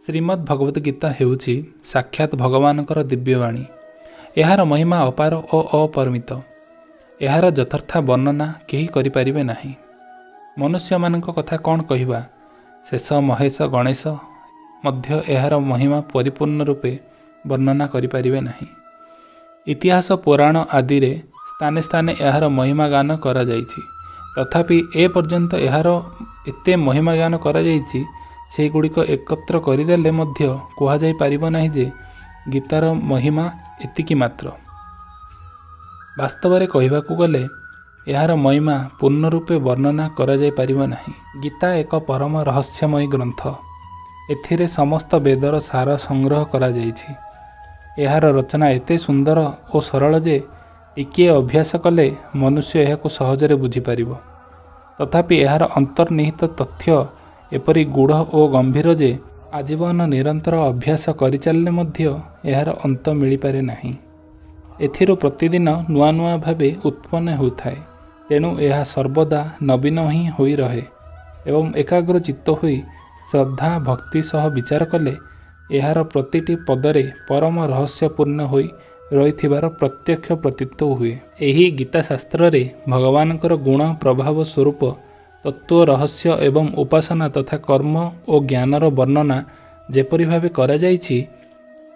ଶ୍ରୀମଦ୍ ଭଗବତ ଗୀତା ହେଉଛି ସାକ୍ଷାତ ଭଗବାନଙ୍କର ଦିବ୍ୟବାଣୀ। ଏହାର ମହିମା ଅପାର ଓ ଅପରିମିତ। ଏହାର ଯଥାର୍ଥ ବର୍ଣ୍ଣନା କେହି କରିପାରିବେ ନାହିଁ। ମନୁଷ୍ୟମାନଙ୍କ କଥା କ'ଣ କହିବା, ଶେଷ ମହେଶ ଗଣେଶ ମଧ୍ୟ ଏହାର ମହିମା ପରିପୂର୍ଣ୍ଣ ରୂପେ ବର୍ଣ୍ଣନା କରିପାରିବେ ନାହିଁ। ଇତିହାସ ପୁରାଣ ଆଦିରେ ସ୍ଥାନେ ସ୍ଥାନେ ଏହାର ମହିମା ଗାନ କରାଯାଇଛି। ତଥାପି ଏ ପର୍ଯ୍ୟନ୍ତ ଏହାର ଏତେ ମହିମା ଗାନ କରାଯାଇଛି, ସେଗୁଡ଼ିକ ଏକତ୍ର କରିଦେଲେ ମଧ୍ୟ କୁହାଯାଇପାରିବ ନାହିଁ ଯେ ଗୀତାର ମହିମା ଏତିକି ମାତ୍ର। ବାସ୍ତବରେ କହିବାକୁ ଗଲେ ଏହାର ମହିମା ପୂର୍ଣ୍ଣ ରୂପେ ବର୍ଣ୍ଣନା କରାଯାଇପାରିବ ନାହିଁ। ଗୀତା ଏକ ପରମ ରହସ୍ୟମୟୀ ଗ୍ରନ୍ଥ। ଏଥିରେ ସମସ୍ତ ବେଦର ସାର ସଂଗ୍ରହ କରାଯାଇଛି। ଏହାର ରଚନା ଏତେ ସୁନ୍ଦର ଓ ସରଳ ଯେ ଟିକିଏ ଅଭ୍ୟାସ କଲେ ମନୁଷ୍ୟ ଏହାକୁ ସହଜରେ ବୁଝିପାରିବ। ତଥାପି ଏହାର ଅନ୍ତର୍ନିହିତ ତଥ୍ୟ ଏପରି ଗୂଢ଼ ଓ ଗମ୍ଭୀର ଯେ ଆଜୀବନ ନିରନ୍ତର ଅଭ୍ୟାସ କରିଚାଲିଲେ ମଧ୍ୟ ଏହାର ଅନ୍ତ ମିଳିପାରେ ନାହିଁ। ଏଥିରୁ ପ୍ରତିଦିନ ନୂଆ ନୂଆ ଭାବେ ଉତ୍ପନ୍ନ ହେଉଥାଏ। ତେଣୁ ଏହା ସର୍ବଦା ନବୀନ ହିଁ ହୋଇ ରହେ ଏବଂ ଏକାଗ୍ର ଚିତ୍ତ ହୋଇ ଶ୍ରଦ୍ଧା ଭକ୍ତି ସହ ବିଚାର କଲେ ଏହାର ପ୍ରତିଟି ପଦରେ ପରମ ରହସ୍ୟପୂର୍ଣ୍ଣ ହୋଇ ରହିଥିବାର ପ୍ରତ୍ୟକ୍ଷ ପ୍ରତୀତ ହୁଏ। ଏହି ଗୀତା ଶାସ୍ତ୍ରରେ ଭଗବାନଙ୍କର ଗୁଣ, ପ୍ରଭାବ, ସ୍ୱରୂପ, ତତ୍ତ୍ୱ, ରହସ୍ୟ ଏବଂ ଉପାସନା ତଥା କର୍ମ ଓ ଜ୍ଞାନର ବର୍ଣ୍ଣନା ଯେପରି ଭାବେ କରାଯାଇଛି,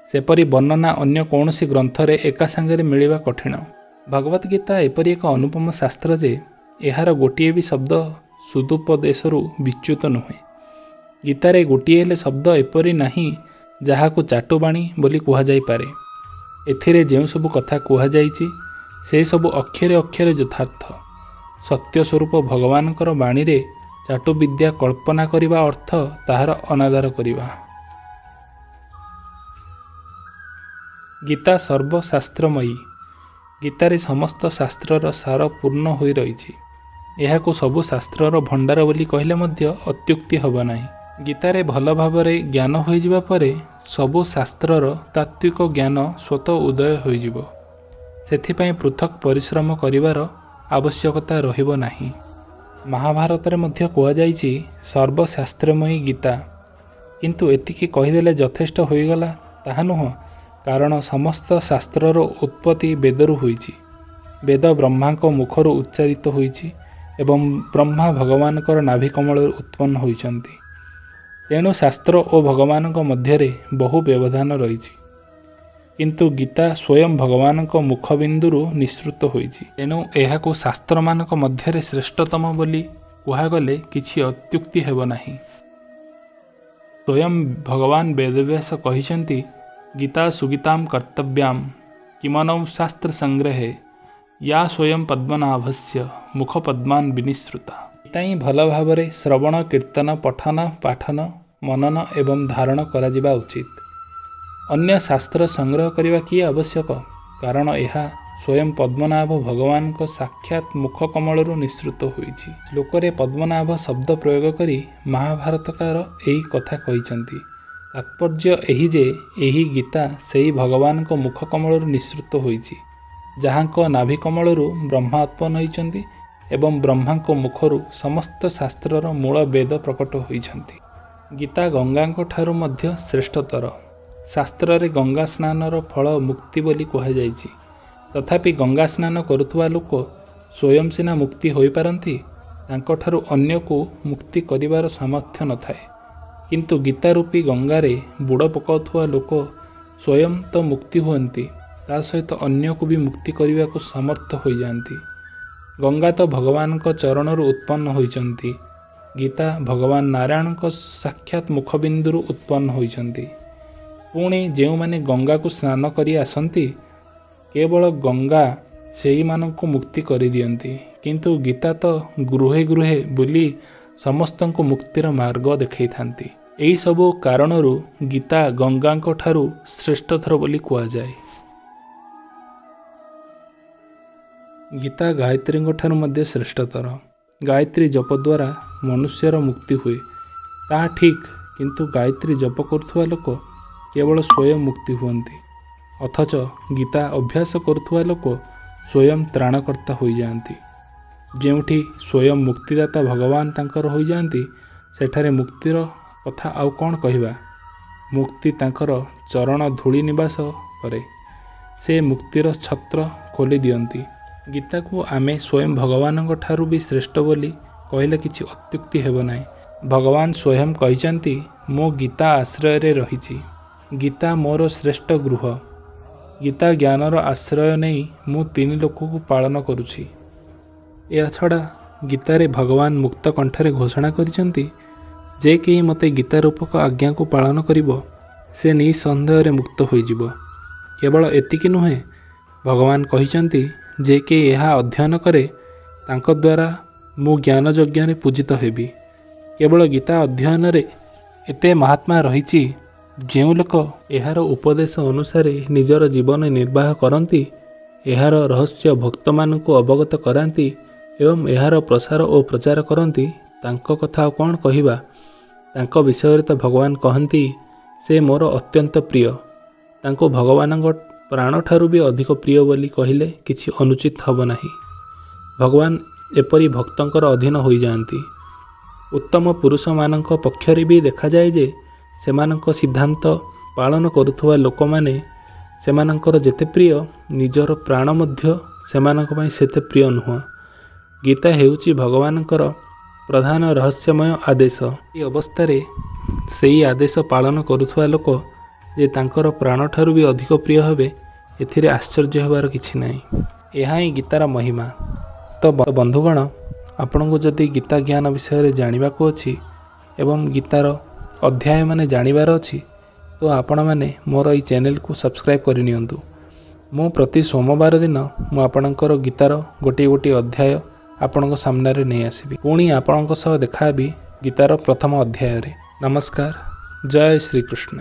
ସେପରି ବର୍ଣ୍ଣନା ଅନ୍ୟ କୌଣସି ଗ୍ରନ୍ଥରେ ଏକା ସାଙ୍ଗରେ ମିଳିବା କଠିନ। ଭଗବତ ଗୀତା ଏପରି ଏକ ଅନୁପମ ଶାସ୍ତ୍ର ଯେ ଏହାର ଗୋଟିଏ ବି ଶବ୍ଦ ସୁଦୁପଦେଶରୁ ବିଚ୍ୟୁତ ନୁହେଁ। ଗୀତାରେ ଗୋଟିଏ ହେଲେ ଶବ୍ଦ ଏପରି ନାହିଁ ଯାହାକୁ ଚାଟୁବାଣୀ ବୋଲି କୁହାଯାଇପାରେ। ଏଥିରେ ଯେଉଁସବୁ କଥା କୁହାଯାଇଛି ସେସବୁ ଅକ୍ଷରେ ଅକ୍ଷରେ ଯଥାର୍ଥ। ସତ୍ୟ ସ୍ୱରୂପ ଭଗବାନଙ୍କର ବାଣୀରେ ଚାଟୁବିଦ୍ୟା କଳ୍ପନା କରିବା ଅର୍ଥ ତାହାର ଅନାଦର କରିବା। ଗୀତା ସର୍ବଶାସ୍ତ୍ରମୟୀ। ଗୀତାରେ ସମସ୍ତ ଶାସ୍ତ୍ରର ସାର ପୂର୍ଣ୍ଣ ହୋଇ ରହିଛି। ଏହାକୁ ସବୁ ଶାସ୍ତ୍ରର ଭଣ୍ଡାର ବୋଲି କହିଲେ ମଧ୍ୟ ଅତ୍ୟୁକ୍ତି ହେବ ନାହିଁ। ଗୀତାରେ ଭଲ ଭାବରେ ଜ୍ଞାନ ହୋଇଯିବା ପରେ ସବୁ ଶାସ୍ତ୍ରର ତାତ୍ତ୍ୱିକ ଜ୍ଞାନ ସ୍ୱତଃ ଉଦୟ ହୋଇଯିବ। ସେଥିପାଇଁ ପୃଥକ୍ ପରିଶ୍ରମ କରିବାର ଆବଶ୍ୟକତା ରହିବ ନାହିଁ। ମହାଭାରତରେ ମଧ୍ୟ କୁହାଯାଇଛି ସର୍ବଶାସ୍ତ୍ରମୟୀ ଗୀତା। କିନ୍ତୁ ଏତିକି କହିଦେଲେ ଯଥେଷ୍ଟ ହୋଇଗଲା ତାହା ନୁହଁ, କାରଣ ସମସ୍ତ ଶାସ୍ତ୍ରର ଉତ୍ପତ୍ତି ବେଦରୁ ହୋଇଛି। ବେଦ ବ୍ରହ୍ମାଙ୍କ ମୁଖରୁ ଉଚ୍ଚାରିତ ହୋଇଛି ଏବଂ ବ୍ରହ୍ମା ଭଗବାନଙ୍କର ନାଭିକମଳରୁ ଉତ୍ପନ୍ନ ହୋଇଛନ୍ତି। ତେଣୁ ଶାସ୍ତ୍ର ଓ ଭଗବାନଙ୍କ ମଧ୍ୟରେ ବହୁ ବ୍ୟବଧାନ ରହିଛି। କିନ୍ତୁ ଗୀତା ସ୍ୱୟଂ ଭଗବାନଙ୍କ ମୁଖବିନ୍ଦୁରୁ ନିଃସୃତ ହୋଇଛି। ତେଣୁ ଏହାକୁ ଶାସ୍ତ୍ରମାନଙ୍କ ମଧ୍ୟରେ ଶ୍ରେଷ୍ଠତମ ବୋଲି କୁହାଗଲେ କିଛି ଅତ୍ୟୁକ୍ତି ହେବ ନାହିଁ। ସ୍ୱୟଂ ଭଗବାନ ବେଦବ୍ୟାସ କହିଛନ୍ତି, ଗୀତା ସୁଗୀତାಂ କର୍ତ୍ତବ୍ୟାಂ କିମନୌ ଶାସ୍ତ୍ର ସଂଗ୍ରହେ ୟା ସ୍ୱୟଂ ପଦ୍ମନାଭସ୍ୟ ମୁଖ ପଦ୍ମାନ ବିନିସୃତା। ଗୀତା ହିଁ ଭଲ ଭାବରେ ଶ୍ରବଣ, କୀର୍ତ୍ତନ, ପଠନ, ପାଠନ, ମନନ ଏବଂ ଧାରଣ କରାଯିବା ଉଚିତ। ଅନ୍ୟ ଶାସ୍ତ୍ର ସଂଗ୍ରହ କରିବା କି ଆବଶ୍ୟକ, କାରଣ ଏହା ସ୍ୱୟଂ ପଦ୍ମନାଭ ଭଗବାନଙ୍କ ସାକ୍ଷାତ ମୁଖ କମଳରୁ ନିଃସୃତ ହୋଇଛି। ଶ୍ଲୋକରେ ପଦ୍ମନାଭ ଶବ୍ଦ ପ୍ରୟୋଗ କରି ମହାଭାରତକାର ଏହି କଥା କହିଛନ୍ତି। ତାତ୍ପର୍ଯ୍ୟ ଏହି ଯେ ଏହି ଗୀତା ସେହି ଭଗବାନଙ୍କ ମୁଖ କମଳରୁ ନିଃସୃତ ହୋଇଛି, ଯାହାଙ୍କ ନାଭିକମଳରୁ ବ୍ରହ୍ମା ଉତ୍ପନ୍ନ ହୋଇଛନ୍ତି ଏବଂ ବ୍ରହ୍ମାଙ୍କ ମୁଖରୁ ସମସ୍ତ ଶାସ୍ତ୍ରର ମୂଳ ବେଦ ପ୍ରକଟ ହୋଇଛନ୍ତି। ଗୀତା ଗଙ୍ଗାଙ୍କ ଠାରୁ ମଧ୍ୟ ଶ୍ରେଷ୍ଠତର। ଶାସ୍ତ୍ରରେ ଗଙ୍ଗା ସ୍ନାନର ଫଳ ମୁକ୍ତି ବୋଲି କୁହାଯାଇଛି। ତଥାପି ଗଙ୍ଗା ସ୍ନାନ କରୁଥିବା ଲୋକ ସ୍ୱୟଂ ସିନା ମୁକ୍ତି ହୋଇପାରନ୍ତି, ତାଙ୍କଠାରୁ ଅନ୍ୟକୁ ମୁକ୍ତି କରିବାର ସାମର୍ଥ୍ୟ ନଥାଏ। କିନ୍ତୁ ଗୀତା ରୂପୀ ଗଙ୍ଗାରେ ବୁଡ଼ ପକାଉଥିବା ଲୋକ ସ୍ୱୟଂ ତ ମୁକ୍ତି ହୁଅନ୍ତି, ତା ସହିତ ଅନ୍ୟକୁ ବି ମୁକ୍ତି କରିବାକୁ ସମର୍ଥ ହୋଇଯାଆନ୍ତି। ଗଙ୍ଗା ତ ଭଗବାନଙ୍କ ଚରଣରୁ ଉତ୍ପନ୍ନ ହୋଇଛନ୍ତି। ଗୀତା ଭଗବାନ ନାରାୟଣଙ୍କ ସାକ୍ଷାତ ମୁଖବିନ୍ଦୁରୁ ଉତ୍ପନ୍ନ ହୋଇଛନ୍ତି। ପୁଣି ଯେଉଁମାନେ ଗଙ୍ଗାକୁ ସ୍ନାନ କରି ଆସନ୍ତି, କେବଳ ଗଙ୍ଗା ସେଇମାନଙ୍କୁ ମୁକ୍ତି କରିଦିଅନ୍ତି। କିନ୍ତୁ ଗୀତା ତ ଗୃହେ ଗୃହେ ବୁଲି ସମସ୍ତଙ୍କୁ ମୁକ୍ତିର ମାର୍ଗ ଦେଖାଇଥାନ୍ତି। ଏହିସବୁ କାରଣରୁ ଗୀତା ଗଙ୍ଗାଙ୍କ ଠାରୁ ଶ୍ରେଷ୍ଠତର ବୋଲି କୁହାଯାଏ। ଗୀତା ଗାୟତ୍ରୀଙ୍କ ଠାରୁ ମଧ୍ୟ ଶ୍ରେଷ୍ଠତର। ଗାୟତ୍ରୀ ଜପ ଦ୍ୱାରା ମନୁଷ୍ୟର ମୁକ୍ତି ହୁଏ, ତାହା ଠିକ୍, କିନ୍ତୁ ଗାୟତ୍ରୀ ଜପ କରୁଥିବା ଲୋକ କେବଳ ସ୍ୱୟଂ ମୁକ୍ତି ହୁଅନ୍ତି, ଅଥଚ ଗୀତା ଅଭ୍ୟାସ କରୁଥିବା ଲୋକ ସ୍ୱୟଂ ତ୍ରାଣକର୍ତ୍ତା ହୋଇଯାଆନ୍ତି। ଯେଉଁଠି ସ୍ୱୟଂ ମୁକ୍ତିଦାତା ଭଗବାନ ତାଙ୍କର ହୋଇଯାଆନ୍ତି, ସେଠାରେ ମୁକ୍ତିର କଥା ଆଉ କ'ଣ କହିବା? ମୁକ୍ତି ତାଙ୍କର ଚରଣ ଧୂଳି ନିବାସ କରେ। ସେ ମୁକ୍ତିର ଛତ୍ର ଖୋଲି ଦିଅନ୍ତି। ଗୀତାକୁ ଆମେ ସ୍ୱୟଂ ଭଗବାନଙ୍କ ଠାରୁ ବି ଶ୍ରେଷ୍ଠ ବୋଲି କହିଲେ କିଛି ଅତ୍ୟୁକ୍ତି ହେବ ନାହିଁ। ଭଗବାନ ସ୍ୱୟଂ କହିଛନ୍ତି, ମୁଁ ଗୀତା ଆଶ୍ରୟରେ ରହିଛି। ଗୀତା ମୋର ଶ୍ରେଷ୍ଠ ଗୃହ। ଗୀତା ଜ୍ଞାନର ଆଶ୍ରୟ ନେଇ ମୁଁ ତିନି ଲୋକକୁ ପାଳନ କରୁଛି। ଏହାଛଡ଼ା ଗୀତାରେ ଭଗବାନ ମୁକ୍ତ କଣ୍ଠରେ ଘୋଷଣା କରିଛନ୍ତି, ଯେ କେହି ମୋତେ ଗୀତା ରୂପକ ଆଜ୍ଞାକୁ ପାଳନ କରିବ, ସେ ନିଃସନ୍ଦେହରେ ମୁକ୍ତ ହୋଇଯିବ। କେବଳ ଏତିକି ନୁହେଁ, ଭଗବାନ କହିଛନ୍ତି, ଯେ କେହି ଏହା ଅଧ୍ୟୟନ କରେ, ତାଙ୍କ ଦ୍ୱାରା ମୁଁ ଜ୍ଞାନ ଯଜ୍ଞରେ ପୂଜିତ ହେବି। କେବଳ ଗୀତା ଅଧ୍ୟୟନରେ ଏତେ ମହାତ୍ମା ରହିଛି। ଯେଉଁ ଲୋକ ଏହାର ଉପଦେଶ ଅନୁସାରେ ନିଜର ଜୀବନ ନିର୍ବାହ କରନ୍ତି, ଏହାର ରହସ୍ୟ ଭକ୍ତମାନଙ୍କୁ ଅବଗତ କରାନ୍ତି ଏବଂ ଏହାର ପ୍ରସାର ଓ ପ୍ରଚାର କରନ୍ତି, ତାଙ୍କ କଥା ଆଉ କ'ଣ କହିବା? ତାଙ୍କ ବିଷୟରେ ତ ଭଗବାନ କହନ୍ତି, ସେ ମୋର ଅତ୍ୟନ୍ତ ପ୍ରିୟ। ତାଙ୍କୁ ଭଗବାନଙ୍କ ପ୍ରାଣଠାରୁ ବି ଅଧିକ ପ୍ରିୟ ବୋଲି କହିଲେ କିଛି ଅନୁଚିତ ହେବ ନାହିଁ। ଭଗବାନ ଏପରି ଭକ୍ତଙ୍କର ଅଧୀନ ହୋଇଯାଆନ୍ତି। ଉତ୍ତମ ପୁରୁଷମାନଙ୍କ ପକ୍ଷରେ ବି ଦେଖାଯାଏ ଯେ ସେମାନଙ୍କ ସିଦ୍ଧାନ୍ତ ପାଳନ କରୁଥିବା ଲୋକମାନେ ସେମାନଙ୍କର ଯେତେ ପ୍ରିୟ, ନିଜର ପ୍ରାଣ ମଧ୍ୟ ସେମାନଙ୍କ ପାଇଁ ସେତେ ପ୍ରିୟ ନୁହଁ। ଗୀତା ହେଉଛି ଭଗବାନଙ୍କର ପ୍ରଧାନ ରହସ୍ୟମୟ ଆଦେଶ। ଏହି ଅବସ୍ଥାରେ ସେଇ ଆଦେଶ ପାଳନ କରୁଥିବା ଲୋକ ଯେ ତାଙ୍କର ପ୍ରାଣଠାରୁ ବି ଅଧିକ ପ୍ରିୟ ହେବେ, ଏଥିରେ ଆଶ୍ଚର୍ଯ୍ୟ ହେବାର କିଛି ନାହିଁ। ଏହା ହିଁ ଗୀତାର ମହିମା। ତ ବନ୍ଧୁଗଣ, ଆପଣଙ୍କୁ ଯଦି ଗୀତା ଜ୍ଞାନ ବିଷୟରେ ଜାଣିବାକୁ ଅଛି ଏବଂ ଗୀତାର ଅଧ୍ୟାୟମାନେ ଜାଣିବାର ଅଛି, ତ ଆପଣମାନେ ମୋର ଏଇ ଚ୍ୟାନେଲକୁ ସବସ୍କ୍ରାଇବ୍ କରିନିଅନ୍ତୁ। ମୁଁ ପ୍ରତି ସୋମବାର ଦିନ ମୁଁ ଆପଣଙ୍କର ଗୀତାର ଗୋଟିଏ ଗୋଟିଏ ଅଧ୍ୟାୟ ଆପଣଙ୍କ ସାମ୍ନାରେ ନେଇ ଆସିବି। ପୁଣି ଆପଣଙ୍କ ସହ ଦେଖାହେବି ଗୀତାର ପ୍ରଥମ ଅଧ୍ୟାୟରେ। ନମସ୍କାର, ଜୟ ଶ୍ରୀକୃଷ୍ଣ।